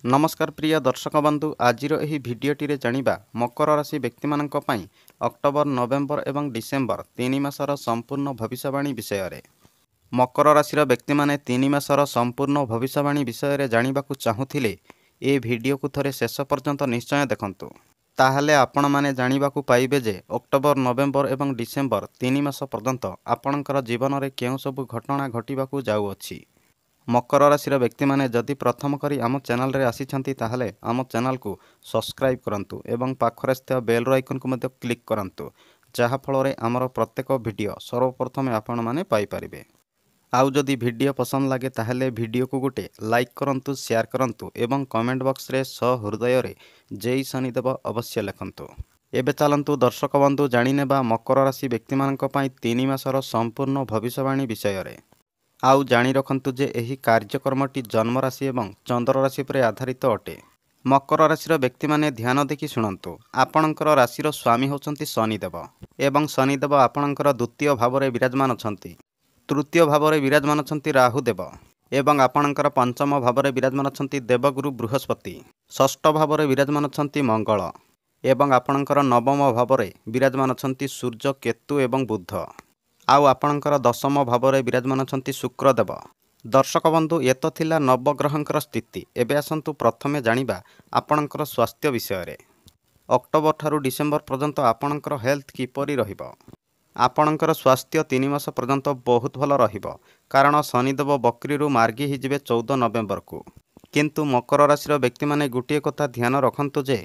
ନମସ୍କାର ପ୍ରିୟ ଦର୍ଶକ ବନ୍ଧୁ, ଆଜିର ଏହି ଭିଡ଼ିଓଟିରେ ଜାଣିବା ମକର ରାଶି ବ୍ୟକ୍ତିମାନଙ୍କ ପାଇଁ ଅକ୍ଟୋବର, ନଭେମ୍ବର ଏବଂ ଡିସେମ୍ବର 3 ମାସର ସମ୍ପୂର୍ଣ୍ଣ ଭବିଷ୍ୟବାଣୀ ବିଷୟରେ। ମକର ରାଶିର ବ୍ୟକ୍ତିମାନେ 3 ମାସର ସମ୍ପୂର୍ଣ୍ଣ ଭବିଷ୍ୟବାଣୀ ବିଷୟରେ ଜାଣିବାକୁ ଚାହୁଁଥିଲେ ଏ ଭିଡ଼ିଓକୁ ଥରେ ଶେଷ ପର୍ଯ୍ୟନ୍ତ ନିଶ୍ଚୟ ଦେଖନ୍ତୁ। ତାହେଲେ ଆପଣମାନେ ଜାଣିବାକୁ ପାଇବେ ଯେ ଅକ୍ଟୋବର, ନଭେମ୍ବର ଏବଂ ଡିସେମ୍ବର 3 ମାସ ପର୍ଯ୍ୟନ୍ତ ଆପଣଙ୍କର ଜୀବନରେ କେଉଁ ସବୁ ଘଟଣା ଘଟିବାକୁ ଯାଉଅଛି। ମକର ରାଶିର ବ୍ୟକ୍ତିମାନେ ଯଦି ପ୍ରଥମ କରି ଆମ ଚ୍ୟାନେଲରେ ଆସିଛନ୍ତି, ତାହେଲେ ଆମ ଚ୍ୟାନେଲକୁ ସବସ୍କ୍ରାଇବ୍ କରନ୍ତୁ ଏବଂ ପାଖରେ ଥିବା ବେଲ୍ର ଆଇକନ୍କୁ ମଧ୍ୟ କ୍ଲିକ୍ କରନ୍ତୁ, ଯାହାଫଳରେ ଆମର ପ୍ରତ୍ୟେକ ଭିଡ଼ିଓ ସର୍ବପ୍ରଥମେ ଆପଣମାନେ ପାଇପାରିବେ। ଆଉ ଯଦି ଭିଡ଼ିଓ ପସନ୍ଦ ଲାଗେ, ତାହେଲେ ଭିଡ଼ିଓକୁ ଗୋଟେ ଲାଇକ୍ କରନ୍ତୁ, ସେୟାର କରନ୍ତୁ ଏବଂ କମେଣ୍ଟ ବକ୍ସରେ ସହୃଦୟରେ ଜୟ ଶନିଦେବ ଅବଶ୍ୟ ଲେଖନ୍ତୁ। ଏବେ ଚାଲନ୍ତୁ ଦର୍ଶକ ବନ୍ଧୁ, ଜାଣିନେବା ମକର ରାଶି ବ୍ୟକ୍ତିମାନଙ୍କ ପାଇଁ 3 ମାସର ସମ୍ପୂର୍ଣ୍ଣ ଭବିଷ୍ୟବାଣୀ ବିଷୟରେ। ଆଉ ଜାଣି ରଖନ୍ତୁ ଯେ ଏହି କାର୍ଯ୍ୟକ୍ରମଟି ଜନ୍ମରାଶି ଏବଂ ଚନ୍ଦ୍ର ରାଶି ଉପରେ ଆଧାରିତ ଅଟେ। ମକର ରାଶିର ବ୍ୟକ୍ତିମାନେ ଧ୍ୟାନ ଦେଖି ଶୁଣନ୍ତୁ। ଆପଣଙ୍କର ରାଶିର ସ୍ୱାମୀ ହେଉଛନ୍ତି ଶନିଦେବ ଏବଂ ଶନିଦେବ ଆପଣଙ୍କର ଦ୍ୱିତୀୟ ଭାବରେ ବିରାଜମାନ ଅଛନ୍ତି। ତୃତୀୟ ଭାବରେ ବିରାଜମାନ ଅଛନ୍ତି ରାହୁଦେବ ଏବଂ ଆପଣଙ୍କର ପଞ୍ଚମ ଭାବରେ ବିରାଜମାନ ଅଛନ୍ତି ଦେବଗୁରୁ ବୃହସ୍ପତି। ଷଷ୍ଠ ଭାବରେ ବିରାଜମାନ ଅଛନ୍ତି ମଙ୍ଗଳ ଏବଂ ଆପଣଙ୍କର ନବମ ଭାବରେ ବିରାଜମାନ ଅଛନ୍ତି ସୂର୍ଯ୍ୟ, କେତୁ ଏବଂ ବୁଧ। ଆଉ ଆପଣଙ୍କର ଦଶମ ଭାବରେ ବିରାଜମାନ ଅଛନ୍ତି ଶୁକ୍ରଦେବ। ଦର୍ଶକ ବନ୍ଧୁ, ଏ ତ ଥିଲା ନବଗ୍ରହଙ୍କର ସ୍ଥିତି। ଏବେ ଆସନ୍ତୁ ପ୍ରଥମେ ଜାଣିବା ଆପଣଙ୍କର ସ୍ୱାସ୍ଥ୍ୟ ବିଷୟରେ। ଅକ୍ଟୋବର ଠାରୁ ଡିସେମ୍ବର ପର୍ଯ୍ୟନ୍ତ ଆପଣଙ୍କର ହେଲ୍ଥ କିପରି ରହିବ? ଆପଣଙ୍କର ସ୍ୱାସ୍ଥ୍ୟ 3 ମାସ ପର୍ଯ୍ୟନ୍ତ ବହୁତ ଭଲ ରହିବ, କାରଣ ଶନିଦେବ ବକ୍ରିରୁ ମାର୍ଗୀ ହେଇଯିବେ 14 ନଭେମ୍ବରକୁ। କିନ୍ତୁ ମକର ରାଶିର ବ୍ୟକ୍ତିମାନେ ଗୋଟିଏ କଥା ଧ୍ୟାନ ରଖନ୍ତୁ ଯେ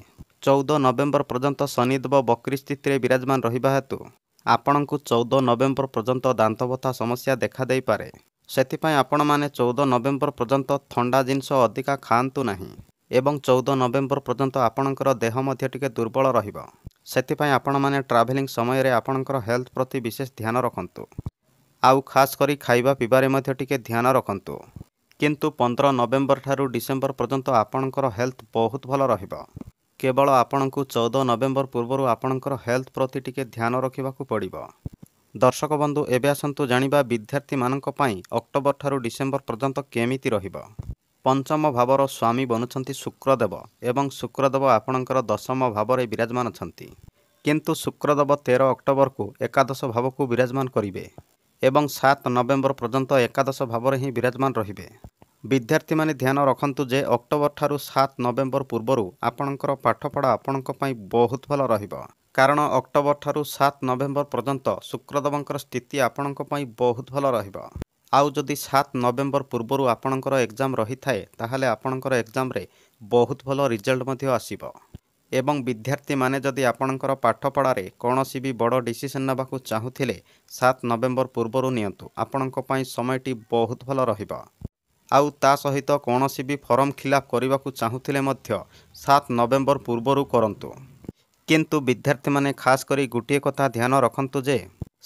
14 ନଭେମ୍ବର ପର୍ଯ୍ୟନ୍ତ ଶନିଦେବ ବକ୍ରି ସ୍ଥିତିରେ ବିରାଜମାନ ରହିବା ହେତୁ ଆପଣଙ୍କୁ 14 ନଭେମ୍ବର ପର୍ଯ୍ୟନ୍ତ ଦାନ୍ତବଥା ସମସ୍ୟା ଦେଖାଦେଇପାରେ। ସେଥିପାଇଁ ଆପଣମାନେ 14 ନଭେମ୍ବର ପର୍ଯ୍ୟନ୍ତ ଥଣ୍ଡା ଜିନିଷ ଅଧିକା ଖାଆନ୍ତୁ ନାହିଁ ଏବଂ 14 ନଭେମ୍ବର ପର୍ଯ୍ୟନ୍ତ ଆପଣଙ୍କର ଦେହ ମଧ୍ୟ ଟିକେ ଦୁର୍ବଳ ରହିବ। ସେଥିପାଇଁ ଆପଣମାନେ ଟ୍ରାଭେଲିଂ ସମୟରେ ଆପଣଙ୍କର ହେଲ୍ଥ ପ୍ରତି ବିଶେଷ ଧ୍ୟାନ ରଖନ୍ତୁ, ଆଉ ଖାସ୍ କରି ଖାଇବା ପିଇବାରେ ମଧ୍ୟ ଟିକେ ଧ୍ୟାନ ରଖନ୍ତୁ। କିନ୍ତୁ 15 ନଭେମ୍ବର ଠାରୁ ଡିସେମ୍ବର ପର୍ଯ୍ୟନ୍ତ ଆପଣଙ୍କର ହେଲ୍ଥ ବହୁତ ଭଲ ରହିବ। କେବଳ ଆପଣଙ୍କୁ 14 ନଭେମ୍ବର ପୂର୍ବରୁ ଆପଣଙ୍କର ହେଲ୍ଥ ପ୍ରତି ଟିକେ ଧ୍ୟାନ ରଖିବାକୁ ପଡ଼ିବ। ଦର୍ଶକ ବନ୍ଧୁ, ଏବେ ଆସନ୍ତୁ ଜାଣିବା ବିଦ୍ୟାର୍ଥୀମାନଙ୍କ ପାଇଁ ଅକ୍ଟୋବର ଠାରୁ ଡିସେମ୍ବର ପର୍ଯ୍ୟନ୍ତ କେମିତି ରହିବ। ପଞ୍ଚମ ଭାବର ସ୍ୱାମୀ ବନୁଛନ୍ତି ଶୁକ୍ରଦେବ ଏବଂ ଶୁକ୍ରଦେବ ଆପଣଙ୍କର ଦଶମ ଭାବରେ ବିରାଜମାନ ଅଛନ୍ତି। କିନ୍ତୁ ଶୁକ୍ରଦେବ 13 ଅକ୍ଟୋବରକୁ ଏକାଦଶ ଭାବକୁ ବିରାଜମାନ କରିବେ ଏବଂ 7 ନଭେମ୍ବର ପର୍ଯ୍ୟନ୍ତ ଏକାଦଶ ଭାବରେ ହିଁ ବିରାଜମାନ ରହିବେ। ବିଦ୍ୟାର୍ଥୀମାନେ ଧ୍ୟାନ ରଖନ୍ତୁ ଯେ ଅକ୍ଟୋବର ଠାରୁ 7 ନଭେମ୍ବର ପୂର୍ବରୁ ଆପଣଙ୍କର ପାଠପଢ଼ା ଆପଣଙ୍କ ପାଇଁ ବହୁତ ଭଲ ରହିବ, କାରଣ ଅକ୍ଟୋବର ଠାରୁ 7 ନଭେମ୍ବର ପର୍ଯ୍ୟନ୍ତ ଶୁକ୍ରଦେବଙ୍କର ସ୍ଥିତି ଆପଣଙ୍କ ପାଇଁ ବହୁତ ଭଲ ରହିବ। ଆଉ ଯଦି 7 ନଭେମ୍ବର ପୂର୍ବରୁ ଆପଣଙ୍କର ଏକ୍ଜାମ୍ ରହିଥାଏ, ତାହେଲେ ଆପଣଙ୍କର ଏକ୍ଜାମ୍ରେ ବହୁତ ଭଲ ରିଜଲ୍ଟ ମଧ୍ୟ ଆସିବ। ଏବଂ ବିଦ୍ୟାର୍ଥୀମାନେ ଯଦି ଆପଣଙ୍କର ପାଠପଢ଼ାରେ କୌଣସି ବି ବଡ଼ ଡିସିସନ୍ ନେବାକୁ ଚାହୁଁଥିଲେ, 7 ନଭେମ୍ବର ପୂର୍ବରୁ ନିଅନ୍ତୁ, ଆପଣଙ୍କ ପାଇଁ ସମୟଟି ବହୁତ ଭଲ ରହିବ। ଆଉ ତା ସହିତ କୌଣସି ବି ଫର୍ମ ଖିଲାପ କରିବାକୁ ଚାହୁଁଥିଲେ ମଧ୍ୟ 7 ନଭେମ୍ବର ପୂର୍ବରୁ କରନ୍ତୁ। କିନ୍ତୁ ବିଦ୍ୟାର୍ଥୀମାନେ ଖାସ୍ କରି ଗୋଟିଏ କଥା ଧ୍ୟାନ ରଖନ୍ତୁ ଯେ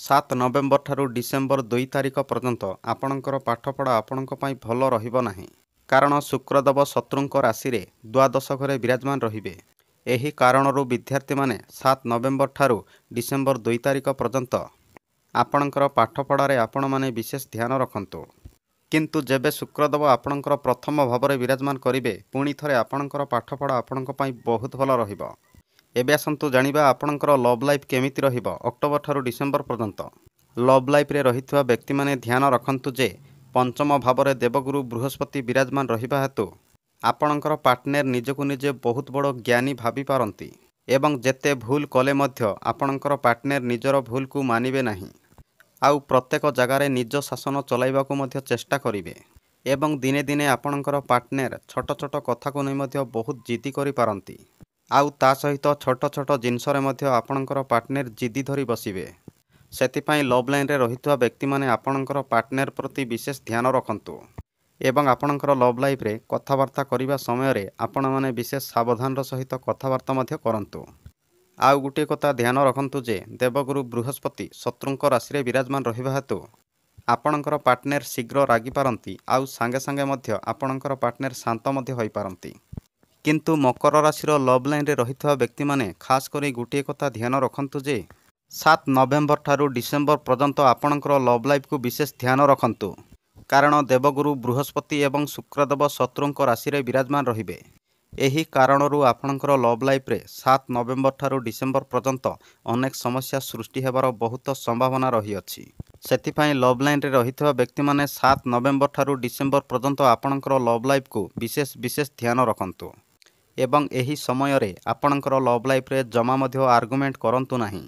7 ନଭେମ୍ବର ଠାରୁ ଡିସେମ୍ବର 2 ତାରିଖ ପର୍ଯ୍ୟନ୍ତ ଆପଣଙ୍କର ପାଠପଢ଼ା ଆପଣଙ୍କ ପାଇଁ ଭଲ ରହିବ ନାହିଁ, କାରଣ ଶୁକ୍ରଦେବ ଶତ୍ରୁଙ୍କ ରାଶିରେ ଦ୍ୱାଦଶ ଘରେ ବିରାଜମାନ ରହିବେ। ଏହି କାରଣରୁ ବିଦ୍ୟାର୍ଥୀମାନେ 7 ନଭେମ୍ବର ଠାରୁ ଡିସେମ୍ବର 2 ତାରିଖ ପର୍ଯ୍ୟନ୍ତ ଆପଣଙ୍କର ପାଠପଢ଼ାରେ ଆପଣମାନେ ବିଶେଷ ଧ୍ୟାନ ରଖନ୍ତୁ। କିନ୍ତୁ ଯେବେ ଶୁକ୍ରଦେବ ଆପଣଙ୍କର ପ୍ରଥମ ଭାବରେ ବିରାଜମାନ କରିବେ, ପୁଣି ଥରେ ଆପଣଙ୍କର ପାଠପଢ଼ା ଆପଣଙ୍କ ପାଇଁ ବହୁତ ଭଲ ରହିବ। ଏବେ ଆସନ୍ତୁ ଜାଣିବା ଆପଣଙ୍କର ଲଭ୍ ଲାଇଫ୍ କେମିତି ରହିବ ଅକ୍ଟୋବର ଠାରୁ ଡିସେମ୍ବର ପର୍ଯ୍ୟନ୍ତ। ଲଭ୍ ଲାଇଫ୍ରେ ରହିଥିବା ବ୍ୟକ୍ତିମାନେ ଧ୍ୟାନ ରଖନ୍ତୁ ଯେ ପଞ୍ଚମ ଭାବରେ ଦେବଗୁରୁ ବୃହସ୍ପତି ବିରାଜମାନ ରହିବା ହେତୁ ଆପଣଙ୍କର ପାର୍ଟନର ନିଜକୁ ନିଜେ ବହୁତ ବଡ଼ ଜ୍ଞାନୀ ଭାବିପାରନ୍ତି ଏବଂ ଯେତେ ଭୁଲ କଲେ ମଧ୍ୟ ଆପଣଙ୍କର ପାର୍ଟନର ନିଜର ଭୁଲକୁ ମାନିବେ ନାହିଁ, ଆଉ ପ୍ରତ୍ୟେକ ଜାଗାରେ ନିଜ ଶାସନ ଚଲାଇବାକୁ ମଧ୍ୟ ଚେଷ୍ଟା କରିବେ। ଏବଂ ଦିନେ ଦିନେ ଆପଣଙ୍କର ପାର୍ଟନର ଛୋଟ ଛୋଟ କଥାକୁ ନେଇ ମଧ୍ୟ ବହୁତ ଜିଦି କରିପାରନ୍ତି, ଆଉ ତା ସହିତ ଛୋଟ ଛୋଟ ଜିନିଷରେ ମଧ୍ୟ ଆପଣଙ୍କର ପାର୍ଟନର ଜିଦି ଧରି ବସିବେ। ସେଥିପାଇଁ ଲଭ୍ ଲାଇନ୍ରେ ରହିଥିବା ବ୍ୟକ୍ତିମାନେ ଆପଣଙ୍କର ପାର୍ଟନର ପ୍ରତି ବିଶେଷ ଧ୍ୟାନ ରଖନ୍ତୁ ଏବଂ ଆପଣଙ୍କର ଲଭ୍ ଲାଇଫ୍ରେ କଥାବାର୍ତ୍ତା କରିବା ସମୟରେ ଆପଣମାନେ ବିଶେଷ ସାବଧାନର ସହିତ କଥାବାର୍ତ୍ତା ମଧ୍ୟ କରନ୍ତୁ। ଆଉ ଗୋଟିଏ କଥା ଧ୍ୟାନ ରଖନ୍ତୁ ଯେ ଦେବଗୁରୁ ବୃହସ୍ପତି ଶତ୍ରୁଙ୍କ ରାଶିରେ ବିରାଜମାନ ରହିବା ହେତୁ ଆପଣଙ୍କର ପାର୍ଟନର ଶୀଘ୍ର ରାଗିପାରନ୍ତି, ଆଉ ସାଙ୍ଗେ ସାଙ୍ଗେ ମଧ୍ୟ ଆପଣଙ୍କର ପାର୍ଟନର ଶାନ୍ତ ମଧ୍ୟ ହୋଇପାରନ୍ତି। କିନ୍ତୁ ମକର ରାଶିର ଲଭ୍ ଲାଇନ୍ରେ ରହିଥିବା ବ୍ୟକ୍ତିମାନେ ଖାସ୍ କରି ଗୋଟିଏ କଥା ଧ୍ୟାନ ରଖନ୍ତୁ ଯେ 7 ନଭେମ୍ବର ଠାରୁ ଡିସେମ୍ବର ପର୍ଯ୍ୟନ୍ତ ଆପଣଙ୍କର ଲଭ୍ ଲାଇଫ୍କୁ ବିଶେଷ ଧ୍ୟାନ ରଖନ୍ତୁ, କାରଣ ଦେବଗୁରୁ ବୃହସ୍ପତି ଏବଂ ଶୁକ୍ରଦେବ ଶତ୍ରୁଙ୍କ ରାଶିରେ ବିରାଜମାନ ରହିବେ। ଏହି କାରଣରୁ ଆପଣଙ୍କର ଲଭ୍ ଲାଇଫ୍ରେ 7 ନଭେମ୍ବର ଠାରୁ ଡିସେମ୍ବର ପର୍ଯ୍ୟନ୍ତ ଅନେକ ସମସ୍ୟା ସୃଷ୍ଟି ହେବାର ବହୁତ ସମ୍ଭାବନା ରହିଅଛି। ସେଥିପାଇଁ ଲଭ୍ ଲାଇନ୍ରେ ରହିଥିବା ବ୍ୟକ୍ତିମାନେ 7 ନଭେମ୍ବର ଠାରୁ ଡିସେମ୍ବର ପର୍ଯ୍ୟନ୍ତ ଆପଣଙ୍କର ଲଭ୍ ଲାଇଫ୍କୁ ବିଶେଷ ବିଶେଷ ଧ୍ୟାନ ରଖନ୍ତୁ ଏବଂ ଏହି ସମୟରେ ଆପଣଙ୍କର ଲଭ୍ ଲାଇଫ୍ରେ ଜମା ମଧ୍ୟ ଆର୍ଗୁମେଣ୍ଟ କରନ୍ତୁ ନାହିଁ।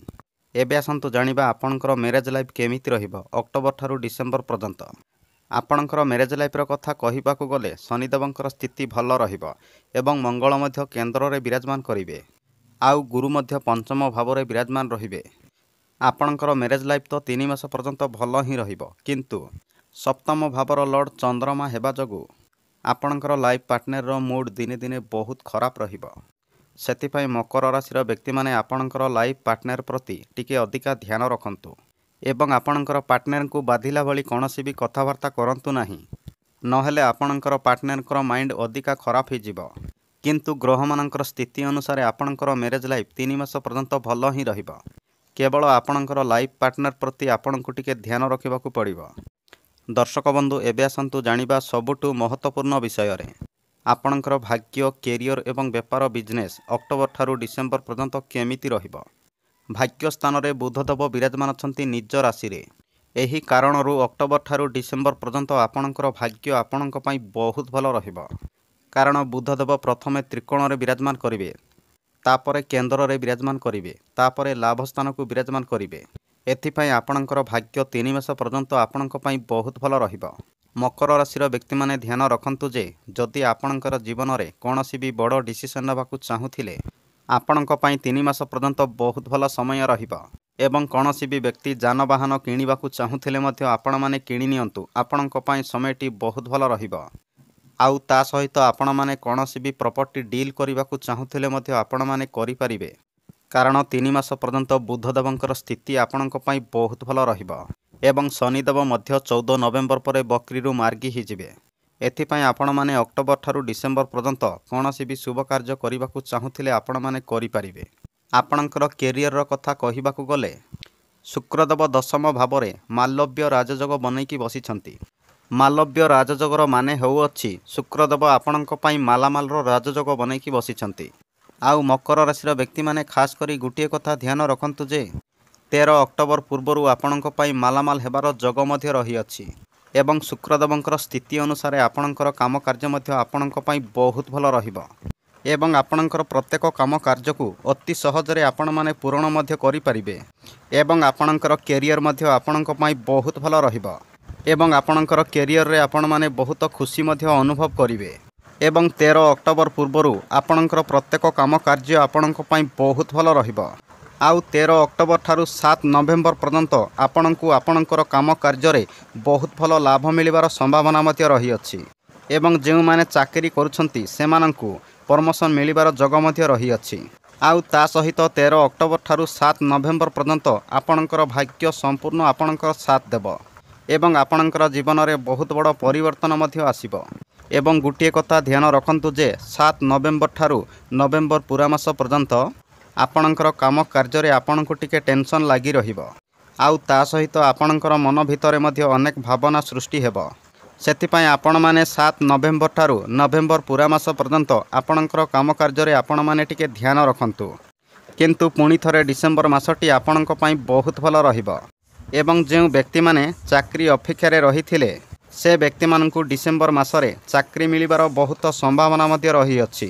ଏବେ ଆସନ୍ତୁ ଜାଣିବା ଆପଣଙ୍କର ମ୍ୟାରେଜ୍ ଲାଇଫ୍ କେମିତି ରହିବ ଅକ୍ଟୋବର ଠାରୁ ଡିସେମ୍ବର ପର୍ଯ୍ୟନ୍ତ। ଆପଣଙ୍କର ମ୍ୟାରେଜ୍ ଲାଇଫ୍ର କଥା କହିବାକୁ ଗଲେ ଶନିଦେବଙ୍କର ସ୍ଥିତି ଭଲ ରହିବ ଏବଂ ମଙ୍ଗଳ ମଧ୍ୟ କେନ୍ଦ୍ରରେ ବିରାଜମାନ କରିବେ, ଆଉ ଗୁରୁ ମଧ୍ୟ ପଞ୍ଚମ ଭାବରେ ବିରାଜମାନ ରହିବେ। ଆପଣଙ୍କର ମ୍ୟାରେଜ୍ ଲାଇଫ୍ ତ 3 ମାସ ପର୍ଯ୍ୟନ୍ତ ଭଲ ହିଁ ରହିବ, କିନ୍ତୁ ସପ୍ତମ ଭାବର ଲର୍ଡ଼ ଚନ୍ଦ୍ରମା ହେବା ଯୋଗୁଁ ଆପଣଙ୍କର ଲାଇଫ୍ ପାର୍ଟନରର ମୁଡ଼୍ ଦିନେ ଦିନେ ବହୁତ ଖରାପ ରହିବ। ସେଥିପାଇଁ ମକର ରାଶିର ବ୍ୟକ୍ତିମାନେ ଆପଣଙ୍କର ଲାଇଫ୍ ପାର୍ଟନର ପ୍ରତି ଟିକେ ଅଧିକା ଧ୍ୟାନ ରଖନ୍ତୁ ଏବଂ ଆପଣଙ୍କର ପାର୍ଟନରଙ୍କୁ ବାଧିଲା ଭଳି କୌଣସି ବି କଥାବାର୍ତ୍ତା କରନ୍ତୁ ନାହିଁ, ନହେଲେ ଆପଣଙ୍କର ପାର୍ଟନରଙ୍କର ମାଇଣ୍ଡ ଅଧିକା ଖରାପ ହୋଇଯିବ। କିନ୍ତୁ ଗ୍ରହମାନଙ୍କର ସ୍ଥିତି ଅନୁସାରେ ଆପଣଙ୍କର ମ୍ୟାରେଜ୍ ଲାଇଫ୍ 3 ମାସ ପର୍ଯ୍ୟନ୍ତ ଭଲ ହିଁ ରହିବ। କେବଳ ଆପଣଙ୍କର ଲାଇଫ୍ ପାର୍ଟନର ପ୍ରତି ଆପଣଙ୍କୁ ଟିକେ ଧ୍ୟାନ ରଖିବାକୁ ପଡ଼ିବ। ଦର୍ଶକ ବନ୍ଧୁ, ଏବେ ଆସନ୍ତୁ ଜାଣିବା ସବୁଠୁ ମହତ୍ତ୍ୱପୂର୍ଣ୍ଣ ବିଷୟରେ। ଆପଣଙ୍କର ଭାଗ୍ୟ, କ୍ୟାରିୟର ଏବଂ ବେପାର ବିଜନେସ୍ ଅକ୍ଟୋବର ଠାରୁ ଡିସେମ୍ବର ପର୍ଯ୍ୟନ୍ତ କେମିତି ରହିବ। ଭାଗ୍ୟ ସ୍ଥାନରେ ବୁଧଦେବ ବିରାଜମାନ ଅଛନ୍ତି ନିଜ ରାଶିରେ। ଏହି କାରଣରୁ ଅକ୍ଟୋବର ଠାରୁ ଡିସେମ୍ବର ପର୍ଯ୍ୟନ୍ତ ଆପଣଙ୍କର ଭାଗ୍ୟ ଆପଣଙ୍କ ପାଇଁ ବହୁତ ଭଲ ରହିବ। କାରଣ ବୁଧଦେବ ପ୍ରଥମେ ତ୍ରିକୋଣରେ ବିରାଜମାନ କରିବେ, ତାପରେ କେନ୍ଦ୍ରରେ ବିରାଜମାନ କରିବେ, ତାପରେ ଲାଭ ସ୍ଥାନକୁ ବିରାଜମାନ କରିବେ। ଏଥିପାଇଁ ଆପଣଙ୍କର ଭାଗ୍ୟ 3 ମାସ ପର୍ଯ୍ୟନ୍ତ ଆପଣଙ୍କ ପାଇଁ ବହୁତ ଭଲ ରହିବ। ମକର ରାଶିର ବ୍ୟକ୍ତିମାନେ ଧ୍ୟାନ ରଖନ୍ତୁ ଯେ ଯଦି ଆପଣଙ୍କର ଜୀବନରେ କୌଣସି ବି ବଡ଼ ଡିସିସନ୍ ନେବାକୁ ଚାହୁଁଥିଲେ ଆପଣଙ୍କ ପାଇଁ 3 ମାସ ପର୍ଯ୍ୟନ୍ତ ବହୁତ ଭଲ ସମୟ ରହିବ ଏବଂ କୌଣସି ବି ବ୍ୟକ୍ତି ଯାନବାହନ କିଣିବାକୁ ଚାହୁଁଥିଲେ ମଧ୍ୟ ଆପଣମାନେ କିଣି ନିଅନ୍ତୁ, ଆପଣଙ୍କ ପାଇଁ ସମୟଟି ବହୁତ ଭଲ ରହିବ। ଆଉ ତା ସହିତ ଆପଣମାନେ କୌଣସି ବି ପ୍ରପର୍ଟି ଡିଲ୍ କରିବାକୁ ଚାହୁଁଥିଲେ ମଧ୍ୟ ଆପଣମାନେ କରିପାରିବେ, କାରଣ 3 ମାସ ପର୍ଯ୍ୟନ୍ତ ବୁଧଦେବଙ୍କର ସ୍ଥିତି ଆପଣଙ୍କ ପାଇଁ ବହୁତ ଭଲ ରହିବ ଏବଂ ଶନିଦେବ ମଧ୍ୟ 14 ନଭେମ୍ବର ପରେ ବକ୍ରିରୁ ମାର୍ଗୀ ହୋଇଯିବେ। ଏଥିପାଇଁ ଆପଣମାନେ ଅକ୍ଟୋବର ଠାରୁ ଡିସେମ୍ବର ପର୍ଯ୍ୟନ୍ତ କୌଣସି ବି ଶୁଭ କାର୍ଯ୍ୟ କରିବାକୁ ଚାହୁଁଥିଲେ ଆପଣମାନେ କରିପାରିବେ। ଆପଣଙ୍କର କ୍ୟାରିୟରର କଥା କହିବାକୁ ଗଲେ ଶୁକ୍ରଦେବ ଦଶମ ଭାବରେ ମାଲବ୍ୟ ରାଜଯୋଗ ବନେଇକି ବସିଛନ୍ତି। ମାଲବ୍ୟ ରାଜଯୋଗର ମାନେ ହେଉଅଛି ଶୁକ୍ରଦେବ ଆପଣଙ୍କ ପାଇଁ ମାଲାମାଲର ରାଜଯୋଗ ବନେଇକି ବସିଛନ୍ତି। ଆଉ ମକର ରାଶିର ବ୍ୟକ୍ତିମାନେ ଖାସ୍ କରି ଗୋଟିଏ କଥା ଧ୍ୟାନ ରଖନ୍ତୁ ଯେ 13 ଅକ୍ଟୋବର ପୂର୍ବରୁ ଆପଣଙ୍କ ପାଇଁ ମାଲାମାଲ ହେବାର ଯୋଗ ମଧ୍ୟ ରହିଅଛି ଏବଂ ଶୁକ୍ରଦେବଙ୍କର ସ୍ଥିତି ଅନୁସାରେ ଆପଣଙ୍କର କାମ କାର୍ଯ୍ୟ ମଧ୍ୟ ଆପଣଙ୍କ ପାଇଁ ବହୁତ ଭଲ ରହିବ ଏବଂ ଆପଣଙ୍କର ପ୍ରତ୍ୟେକ କାମ କାର୍ଯ୍ୟକୁ ଅତି ସହଜରେ ଆପଣମାନେ ପୂରଣ ମଧ୍ୟ କରିପାରିବେ ଏବଂ ଆପଣଙ୍କର କ୍ୟାରିୟର ମଧ୍ୟ ଆପଣଙ୍କ ପାଇଁ ବହୁତ ଭଲ ରହିବ ଏବଂ ଆପଣଙ୍କର କ୍ୟାରିୟରରେ ଆପଣମାନେ ବହୁତ ଖୁସି ମଧ୍ୟ ଅନୁଭବ କରିବେ ଏବଂ 13 ଅକ୍ଟୋବର ପୂର୍ବରୁ ଆପଣଙ୍କର ପ୍ରତ୍ୟେକ କାମ କାର୍ଯ୍ୟ ଆପଣଙ୍କ ପାଇଁ ବହୁତ ଭଲ ରହିବ। ଆଉ 13 ଅକ୍ଟୋବର ଠାରୁ 7 ନଭେମ୍ବର ପର୍ଯ୍ୟନ୍ତ ଆପଣଙ୍କୁ ଆପଣଙ୍କର କାମ କାର୍ଯ୍ୟରେ ବହୁତ ଭଲ ଲାଭ ମିଳିବାର ସମ୍ଭାବନା ମଧ୍ୟ ରହିଅଛି ଏବଂ ଯେଉଁମାନେ ଚାକିରି କରୁଛନ୍ତି ସେମାନଙ୍କୁ ପ୍ରମୋସନ୍ ମିଳିବାର ଯୋଗ ମଧ୍ୟ ରହିଅଛି। ଆଉ ତା ସହିତ 13 ଅକ୍ଟୋବର ଠାରୁ 7 ନଭେମ୍ବର ପର୍ଯ୍ୟନ୍ତ ଆପଣଙ୍କର ଭାଗ୍ୟ ସମ୍ପୂର୍ଣ୍ଣ ଆପଣଙ୍କର ସାଥ ଦେବ ଏବଂ ଆପଣଙ୍କର ଜୀବନରେ ବହୁତ ବଡ଼ ପରିବର୍ତ୍ତନ ମଧ୍ୟ ଆସିବ। ଏବଂ ଗୋଟିଏ କଥା ଧ୍ୟାନ ରଖନ୍ତୁ ଯେ 7 ନଭେମ୍ବର ଠାରୁ ନଭେମ୍ବର ପୁରା ମାସ ପର୍ଯ୍ୟନ୍ତ ଆପଣଙ୍କର କାମ କାର୍ଯ୍ୟରେ ଆପଣଙ୍କୁ ଟିକେ ଟେନସନ୍ ଲାଗି ରହିବ। ଆଉ ତା ସହିତ ଆପଣଙ୍କର ମନ ଭିତରେ ମଧ୍ୟ ଅନେକ ଭାବନା ସୃଷ୍ଟି ହେବ। ସେଥିପାଇଁ ଆପଣମାନେ 7 ନଭେମ୍ବର ଠାରୁ ନଭେମ୍ବର ପୁରା ମାସ ପର୍ଯ୍ୟନ୍ତ ଆପଣଙ୍କର କାମ କାର୍ଯ୍ୟରେ ଆପଣମାନେ ଟିକେ ଧ୍ୟାନ ରଖନ୍ତୁ। କିନ୍ତୁ ପୁଣି ଥରେ ଡିସେମ୍ବର ମାସଟି ଆପଣଙ୍କ ପାଇଁ ବହୁତ ଭଲ ରହିବ ଏବଂ ଯେଉଁ ବ୍ୟକ୍ତିମାନେ ଚାକିରି ଅପେକ୍ଷାରେ ରହିଥିଲେ ସେ ବ୍ୟକ୍ତିମାନଙ୍କୁ ଡିସେମ୍ବର ମାସରେ ଚାକିରି ମିଳିବାର ବହୁତ ସମ୍ଭାବନା ମଧ୍ୟ ରହିଅଛି।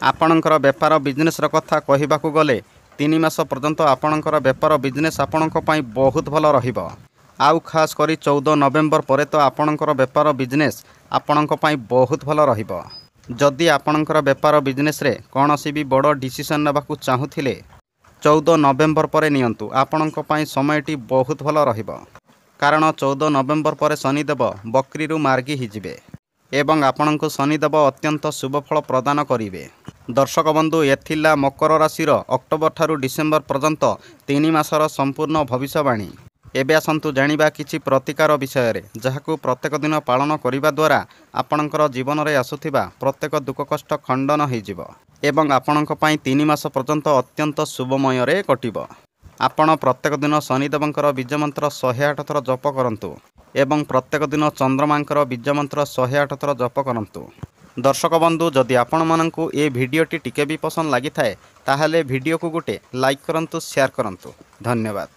ଆପଣଙ୍କର ବେପାର ବିଜନେସ୍ର କଥା କହିବାକୁ ଗଲେ 3 ମାସ ପର୍ଯ୍ୟନ୍ତ ଆପଣଙ୍କର ବେପାର ବିଜନେସ୍ ଆପଣଙ୍କ ପାଇଁ ବହୁତ ଭଲ ରହିବ। ଆଉ ଖାସ୍ କରି 14 ନଭେମ୍ବର ପରେ ତ ଆପଣଙ୍କର ବେପାର ବିଜନେସ୍ ଆପଣଙ୍କ ପାଇଁ ବହୁତ ଭଲ ରହିବ। ଯଦି ଆପଣଙ୍କର ବେପାର ବିଜନେସ୍ରେ କୌଣସି ବି ବଡ଼ ଡିସିସନ୍ ନେବାକୁ ଚାହୁଁଥିଲେ 14 ନଭେମ୍ବର ପରେ ନିଅନ୍ତୁ, ଆପଣଙ୍କ ପାଇଁ ସମୟଟି ବହୁତ ଭଲ ରହିବ। କାରଣ 14 ନଭେମ୍ବର ପରେ ଶନିଦେବ ବକ୍ରିରୁ ମାର୍ଗୀ ହୋଇଯିବେ ଏବଂ ଆପଣଙ୍କୁ ଶନିଦେବ ଅତ୍ୟନ୍ତ ଶୁଭଫଳ ପ୍ରଦାନ କରିବେ। ଦର୍ଶକ ବନ୍ଧୁ, ଏ ଥିଲା ମକର ରାଶିର ଅକ୍ଟୋବର ଠାରୁ ଡିସେମ୍ବର ପର୍ଯ୍ୟନ୍ତ 3 ମାସର ସମ୍ପୂର୍ଣ୍ଣ ଭବିଷ୍ୟବାଣୀ। ଏବେ ଆସନ୍ତୁ ଜାଣିବା କିଛି ପ୍ରତିକାର ବିଷୟରେ, ଯାହାକୁ ପ୍ରତ୍ୟେକ ଦିନ ପାଳନ କରିବା ଦ୍ୱାରା ଆପଣଙ୍କର ଜୀବନରେ ଆସୁଥିବା ପ୍ରତ୍ୟେକ ଦୁଃଖ କଷ୍ଟ ଖଣ୍ଡନ ହୋଇଯିବ ଏବଂ ଆପଣଙ୍କ ପାଇଁ 3 ମାସ ପର୍ଯ୍ୟନ୍ତ ଅତ୍ୟନ୍ତ ଶୁଭମୟରେ କଟିବ। ଆପଣ ପ୍ରତ୍ୟେକ ଦିନ ଶନିଦେବଙ୍କର ବୀଜମନ୍ତ୍ର 108 ଥର ଜପ କରନ୍ତୁ ଏବଂ ପ୍ରତ୍ୟେକ ଦିନ ଚନ୍ଦ୍ରମାଙ୍କର ବୀଜମନ୍ତ୍ର 108 ଥର ଜପ କରନ୍ତୁ। ଦର୍ଶକ ବନ୍ଧୁ, ଯଦି ଆପଣମାନଙ୍କୁ ଏ ଭିଡ଼ିଓଟି ଟିକେ ବି ପସନ୍ଦ ଲାଗିଥାଏ, ତାହେଲେ ଭିଡ଼ିଓକୁ ଗୋଟେ ଲାଇକ୍ କରନ୍ତୁ, ସେୟାର କରନ୍ତୁ। ଧନ୍ୟବାଦ।